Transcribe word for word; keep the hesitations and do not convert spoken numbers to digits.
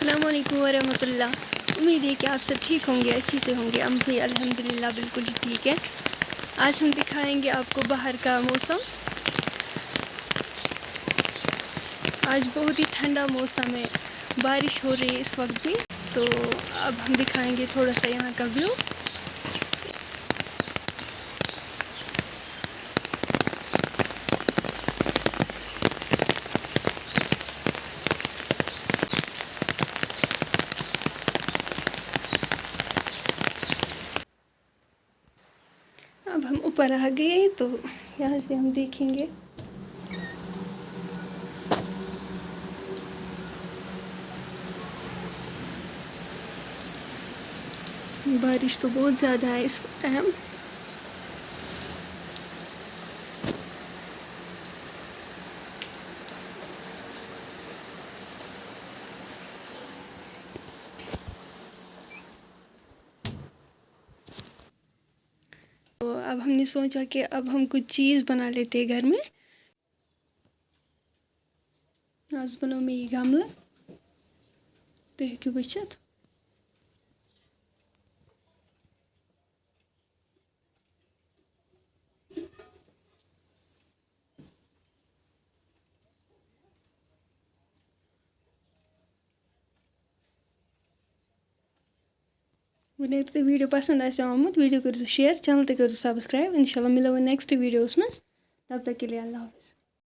السلام علیکم ورحمۃ اللہ۔ امید ہے کہ آپ سب ٹھیک ہوں گے، اچھے سے ہوں گے۔ ہم بھی الحمدللہ بالکل ہی ٹھیک ہے۔ آج ہم دکھائیں گے آپ کو باہر کا موسم۔ آج بہت ہی ٹھنڈا موسم ہے، بارش ہو رہی ہے اس وقت بھی۔ تو اب ہم دکھائیں گے تھوڑا سا یہاں کا ویو۔ اب ہم اوپر آ گئے تو یہاں سے ہم دیکھیں گے۔ بارش تو بہت زیادہ ہے اس ٹائم۔ تو اب ہم نے سوچا کہ اب ہم کچھ چیز بنا لیتے ہیں گھر میں۔ آز بنوو مےٚ یہِ گملہٕ، تُہۍ ہیٚکِو وٕچھِتھ۔ وۄنۍ اگر تۄہہِ video پسنٛد آسہِ آمُت، video کٔرۍزیو share، channel تہِ کٔرۍزیو subscribe۔ انشاءاللہ مِلو وۄنۍ next videoس منٛز۔ تب تک کے لیے اللہ حافظ۔